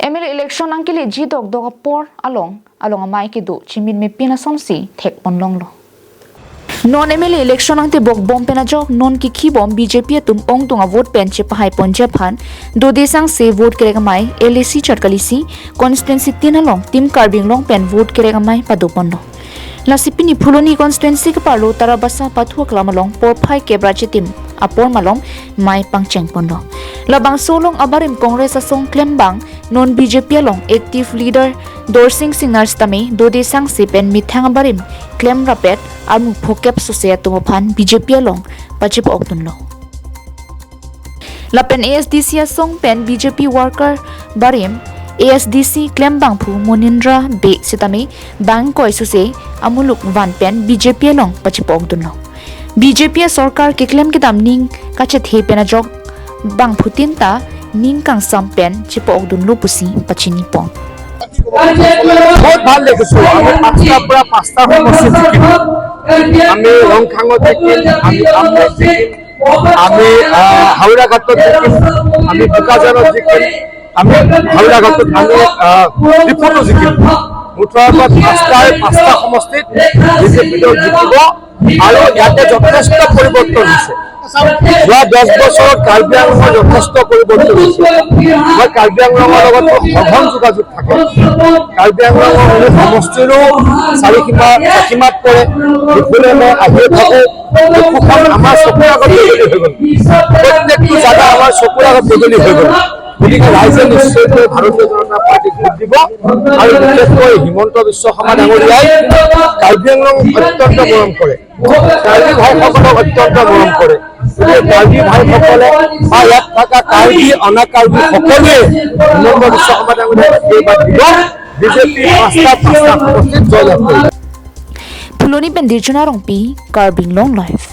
MLA election angkili ji dok dok por along along amai ki du chimin me pina som si thek pon long lo. Non MLA election angte bok bom pena jok non ki khi bom BJP tum ong tunga vote pen che pahai ponja phan do desang se vote kerega mai LAC chatkalisi constituency tin along tim karbing long pen vote kerega mai padu ponno. Lasipini phuloni constituency ke parlo tarabasa pathua klamalong por phai kebra chitim apor malong mai pangcheng ponno. Labang solong abarim Congress asong klembang non BJP along active leader Dorsing singers tame dode sang sipen mithang abarim klem rapet armu phokep sosea tumophan BJP along pachip oktunlo. Lapen ASDC asong pen BJP worker barim ASDC klembang phu Monindra be sitame bang koi suse amuluk van pen BJP along pachip oktunlo. BJP sarkar ke klem ke dam ning kache the pena jok bang phutin ta ning kang sam pen chipo okdun lo pusi pachini pon. বহুত ভাল দেখিছো। আমি পাঁচটাৰ পৰা পাঁচটা সমষ্টি জিকিম। আমি ৰংখাঙত জিকিম, আমি আমলোত জিকিম, আমি হাওৰাঘাটত জিকিম, আমি বোকাজানত জিকিম, আমি হাওৰাঘাটত, আমি ডিফুতো জিকিম। মুঠৰ ওপৰত পাঁচটাই পাঁচটা সমষ্টিত বিজেপি দল জিকিব আৰু ইয়াতে যথেষ্ট পৰিৱৰ্তন হৈছে। যোৱা 10 বছৰত কাৰ্বি আংলঙৰ যথেষ্ট পৰিৱৰ্তন হৈছে। মই কাৰ্বি আংলঙৰ লগত মোৰ সঘন যোগাযোগ থাকে। কাৰ্বি আংলঙৰ অনেক সমষ্টিৰো চাৰিসীমা সীমাত পৰে। ডিফুলে মই আহিয়ে থাকো। ডিফুখন আমাৰ চকুৰ আগত বদলি হৈ গ'ল। প্ৰত্যেকটো জাগা আমাৰ চকুৰ আগত বদলি হৈ গ'ল। গতিকে ৰাইজে নিশ্চয়কৈ ভাৰতীয় জনতা পাৰ্টীক ভোট দিব আৰু বিশেষকৈ হিমন্ত বিশ্ব শৰ্মা ডাঙৰীয়াই কাৰ্বি আংলং অত্যন্ত মৰম কৰে, কাৰ্বি ভাইসকলক অত্যন্ত মৰম কৰে। গতিকে কাৰ্বি ভাইসকলে বা ইয়াত থকা কাৰ্বি, অনা কাৰ্বি সকলোৱে হিমন্ত বিশ্ব শৰ্মা ডাঙৰীয়াক আশীৰ্বাদ দিব। বিজেপি পাঁচটা পাঁচটা সমষ্টিত জয়লাভ কৰিব। Phuloni pen Dirjona Rongpi, Karbi Anglong Live.